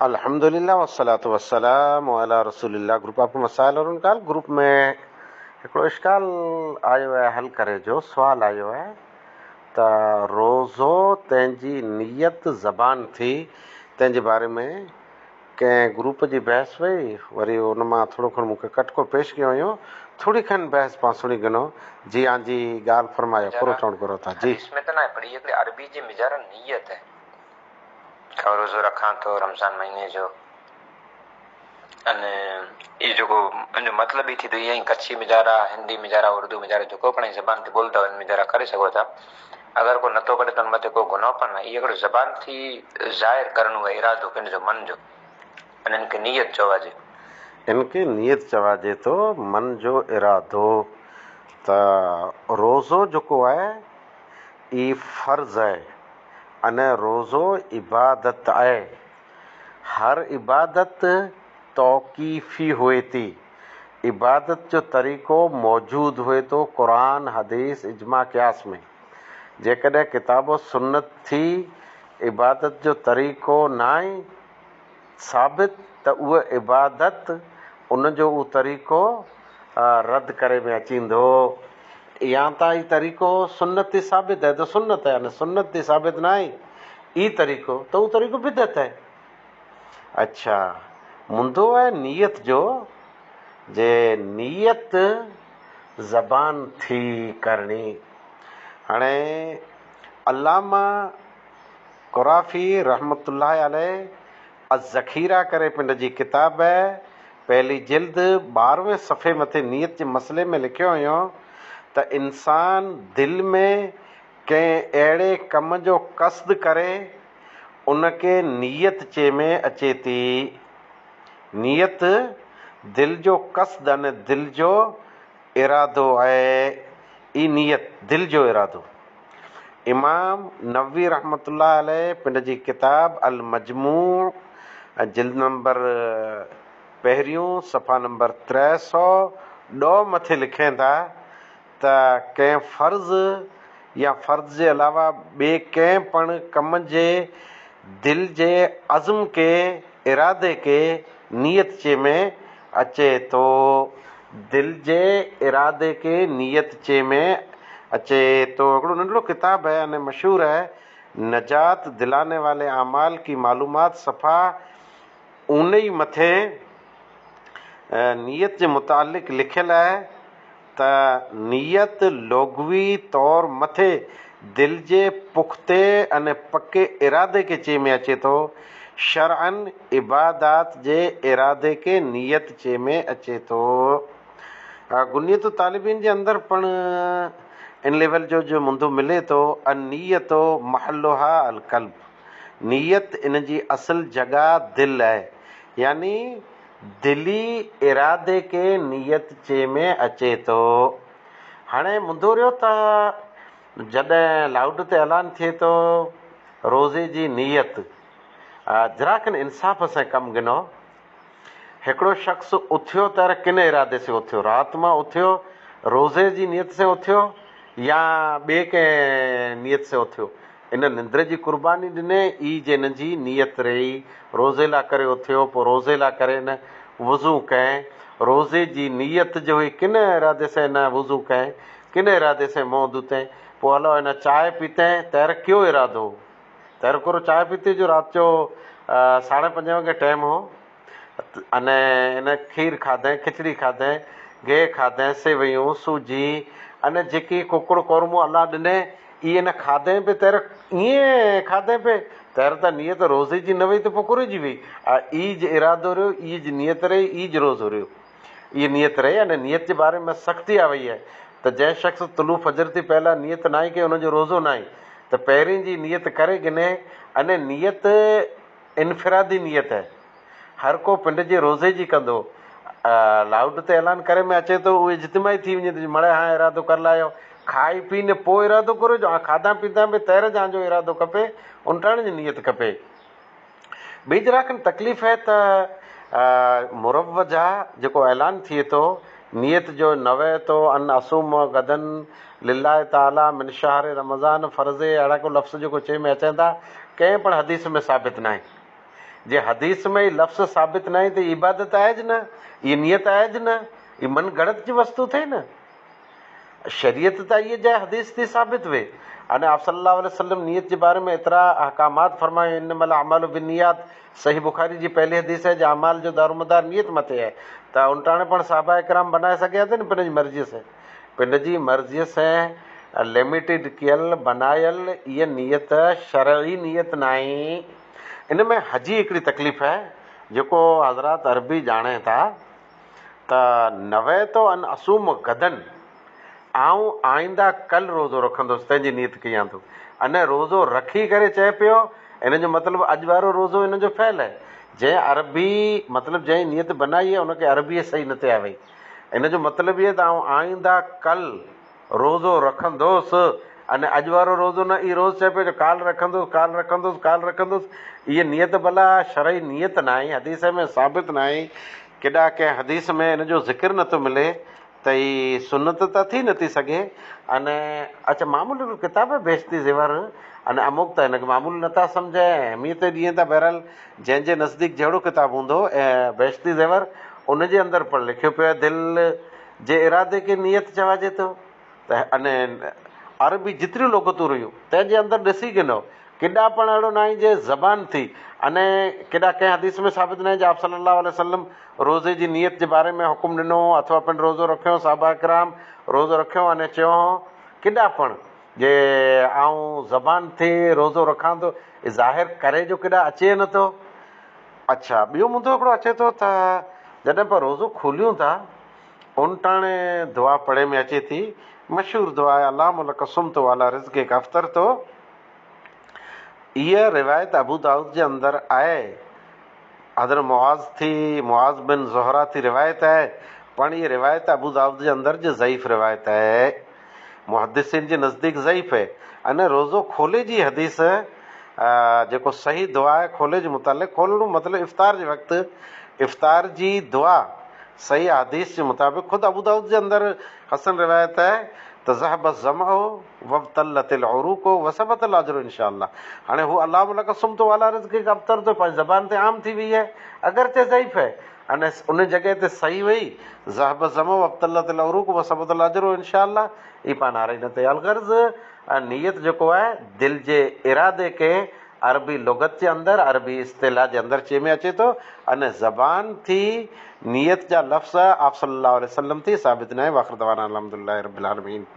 الحمدلله والصلوة والسلام علي رسول الله گروپ آپ مسائل اور انڪال گروپ ۾ هڪڙو اشڪال آيو آهي حل ڪري جو سوال آيو آهي ته روزو تنهن جي نيت زبان ٿي تنهن جي باري ۾ ڪنهن گروپ جي بحث وئي وري ان مان ٿورو کن مون کي ڪٽڪو پيش ڪيو ويو ٿوري کن بحث پان سڻي گنو جي آن جي ڳالهه فرمايو مجارا ڪرو چوڻ گهرو ٿا جي. حديث ۾ ته ناهي پر هي هڪڙي عربي جي مجارا نيت آهي. کان روزو رکان ٿو رمضان مهيني جو اني اي جيڪو ان جو مطلب ئي ٿي ٿو ائين ڪڇي مجارا هندي مجارا اردو مجارا جيڪو پڻ زبان تي ٻولدا ان مجارا ڪري سگهو ٿا اگر ڪو نٿو ڪري ته ان مٿي ڪو گناهه پڻ نه اي هڪڙو زبان ٿي ظاهر ڪرڻو آهي ارادو ڪن جو من جو ان کي نيت چواجي. ان کي نيت چواجي ٿو من جو ارادو ته روزو جيڪو آهي اي فرض آهي ان روزو عبادت آهي. هر عبادت توقيفي هئي ٿي. عبادت جو طريقو موجود هئي ٿو قرآن، حديث، اجماع، قياس ۾. جيڪڏهن ڪتاب و سنت ٿي عبادت جو طريقو ناهي ثابت ته اها عبادت ان جو اهو طريقو رد ڪري ۾ اچيندو. يا ته هي طريقو سنت تي ثابت آهي ته سنت آهي نه سنت تي ثابت نه آهي هي طريقو ته اهو طريقو بدعت آهي. اڇا مندو آهي نيت جو جي نيت زبان ٿي ڪرڻي. هاڻي علامه قرافي رحمة الله عليه الذخيره ڪري پنڊ جي ڪتاب پهلي جلد ٻارهين صفحي مٿي نيت جي مسئلي ۾ لکيو هيو ته انسان دل ۾ ڪنهن اهڙي ڪم جو قصد ڪري ان کي نيت چي ۾ اچي ٿي. نيت دل جو قصد ان دل جو ارادو آهي. اي نيت دل جو ارادو. امام نووي رحمة الله عليه پنهنجي ڪتاب المجموع جلد نمبر پهريون صفحه نمبر 310 مٿي لکين ٿا ته ڪنهن فرض يا فرض جي علاوه ٻئي ڪنهن پڻ ڪم جي دل جي عزم کي ارادي کي نيت چي ۾ اچي ٿو. دل جي ارادي کي نيت چي ۾ اچي ٿو. هڪڙو ننڍڙو ڪتاب آهي ۽ مشهور آهي نجات دلاني والي اعمال ڪي معلومات صفحه اونهي مٿي نيت جي متعلق لکيل آهي ته نيت لغوي طور مٿي دل جي پختي ۽ پڪي ارادي کي چي ۾ اچي ٿو، شرعاً عبادات جي ارادي کي نيت چي ۾ اچي ٿو. غنية الطالبين جي اندر پڻ ان ليول جو جو منڌو ملي ٿو، النية محلها القلب، نيت ان جي اصل جڳهه دل آهي، يعني دلي ارادي کي نيت چي ۾ اچي ٿو. هاڻي منڌو رهيو ته جڏهن لائوڊ تي اعلان ٿئي ٿو روزي جي نيت ذرا کن انصاف سان ڪم گهنو. هڪڙو شخص اٿيو ته ڪن ارادي سين اٿيو، رات مان اٿيو روزي جي نيت سين اٿيو يا ٻي ڪنهن نيت سين اٿيو. ان نندر جي قرباني ڏني ئي جي ان جي نيت رهي روزي لا ڪري اٿيو پوء روزي لا ڪري ان وضو ڪئين روزي جي نيت جو هئي ڪن ارادي سين ان وضو ڪئين ڪن ارادي سين منهن ڌوتين پوء هلو ان چانهه پيتين تهر ڪيو ارادو هو تهر ڪورو چانهه پيتي جو رات جو ساڙهي پنجين وڳي ٽيم هو اني ان کير کاڌئين، کچڙي کاڌئين، گيهه کاڌئين، سيويون، سوجي اني جيڪي ڪڪڙ قورمو الله ڏني اهي ان کاڌئين پئي تهر ائين کاڌئين پئي تهر ته نيت روزي جي نه وئي ته پوء ڪري جي وئي آ ايج ارادو رهيو ايج نيت رهي ايج روزو رهيو اهي نيت رهي اني نيت جي باري ۾ سختي آ وئي آهي ته جنهن شخص طلوع فجر ٿي پهلا نيت ناهي ڪئي ان جو روزو ناهي ته پهرين جي نيت ڪري گني اني نيت انفرادي نيت آهي. هر ڪو پنڊ جي روزي جي ڪندو. لائوڊ تي اعلان ڪري ۾ اچي ٿو اهو اجتماعي ٿي وڃي ٿو مڙئي هان ارادو ڪر لايو. کائي پي نه پوء ارادو ڪريو جو هان کاڌان پيتان به تير جان جو ارادو کپي انٽاڻ جي نيت کپي. ٻي ذرا کن تڪليف آهي ته مروجه جيڪو اعلان ٿئي ٿو نيت جو نويت ان اصوم غدا لله تعالي من شهر رمضان فرض اهڙا ڪو لفظ جيڪو چئي ۾ اچن ٿا ڪنهن پڻ حديث ۾ ثابت ناهي. جي حديث ۾ هي لفظ ثابت ناهي ته هي عبادت آهي نه، هي نيت آهي نه، هي من گهڙت جي وستو ٿئي نه. شريعت ته اهي جاء حديث ٿي ثابت وي. اني آپ صلي الله عليه وسلم نيت جي باري ۾ ايترا احڪامات فرمايو انما الاعمال بالنيات صحيح بخاري جي پهلي حديث آهي جي اعمال جو دارومدار نيت مٿي آهي ته ان ٽاڻي پڻ صحابه ڪرام بنائي سگهيا ٿي نه پنهنجي مرضي سين پنهنجي مرضي سين ليميٽيڊ ڪيل بنايل اها نيت شرعي نيت ناهي ان ۾ حجي هڪڙي تڪليف آهي جيڪو حضرات عربي ڄاڻين ٿا ته نويت ان اصوم غدن آئون آئنده ڪل روزو رکندس تنهن جي نيت ڪيان ٿو ان روزو رکي ڪري چئي پيو ان جو مطلب اڄ وارو روزو ان جو فعل آهي جنهن عربي مطلب جنهن نيت بنائي آهي ان کي عربي صحيح نه ٿي آوي ان جو مطلب هي ته آئون آئنده ڪل روزو رکندوس ان اڄ وارو روزو نه اي روز چئي پيو جو ڪالهه رکندوس ڪالهه رکندوس ڪالهه رکندوس اها نيت ڀلا شرعي نيت ناهي حديث ۾ ثابت ناهي ڪيڏا ڪنهن حديث ۾ ان جو ذڪر نٿو ملي ته هي سنت ته ٿي نٿي سگهي ان اڇا معمول هڪڙو ڪتاب آهي بهشتي زيور ان اموڪ ته هن کي معمول نٿا سمجهن ۽ اهميت ڏين ٿا بهرحال جنهن جي نزديڪ جهڙو ڪتاب هوندو بهشتي زيور ان جي اندر پڻ لکيو پيو آهي دل جي ارادي کي نيت چواجي ٿو ته ان عربي جيتريون لغتون رهيون تنهن جي اندر ڏسي گهنو ڪيڏا پڻ اهڙو ناهي جي زبان ٿي ان ڪيڏا ڪنهن حديث ۾ ثابت ناهي جي آپ صلي الله عليه وسلم روزي جي نيت جي باري ۾ حڪم ڏنو هو اٿوا پڻ روزو رکيو صحابه ڪرام روزو رکيو ان چيو هو ڪيڏا پڻ جي آئون زبان ٿي روزو رکان ٿو ظاهر ڪري جو ڪيڏا اچي نه ٿو اڇا ٻيو مدو هڪڙو اچي ٿو ته جڏهن پاڻ روزو کوليون ٿا ان ٽاڻي دعا پڙهي ۾ اچي ٿي مشهور دعا آهي اللهم لک صمت وعلي رزقک افطرت اها روايت ابو دائود جي اندر آهي حضرت معاذ ٿي معاذ بن زهره ٿي روايت آهي پڻ اها روايت ابو دائود جي اندر جي ضعيف روايت آهي محدثين جي نزديڪ ضعيف آهي ان روزو کولي جي حديث جيڪو صحيح دعا آهي کولي جي متعلق کولڻو مطلب افطار جي وقت افطار جي دعا صحيح احاديث جي مطابق خود ابو دائود جي اندر حسن روايت آهي ته ذهب الظمأ وابتلت العروق وثبت الاجر ان شاء الله هاڻي هو اللهم لک صمت وعلي رزقک افطرت پنهنجي زبان تي عام ٿي وئي آهي اگرچه ضعيف آهي ان ان جڳهه تي صحيح وئي ذهب الظمأ وابتلت العروق وثبت الاجر ان شاء الله هي پاڻ هاري نه تي الغرض نيت جيڪو آهي دل جي ارادي کي عربي لغت جي اندر عربي اصطلاح جي اندر چئي ۾ اچي ٿو ان زبان ٿي نيت جا لفظ آپ صلي الله عليه وسلم ٿي ثابت ناهي واخر دعوانا الحمدلله رب العالمين.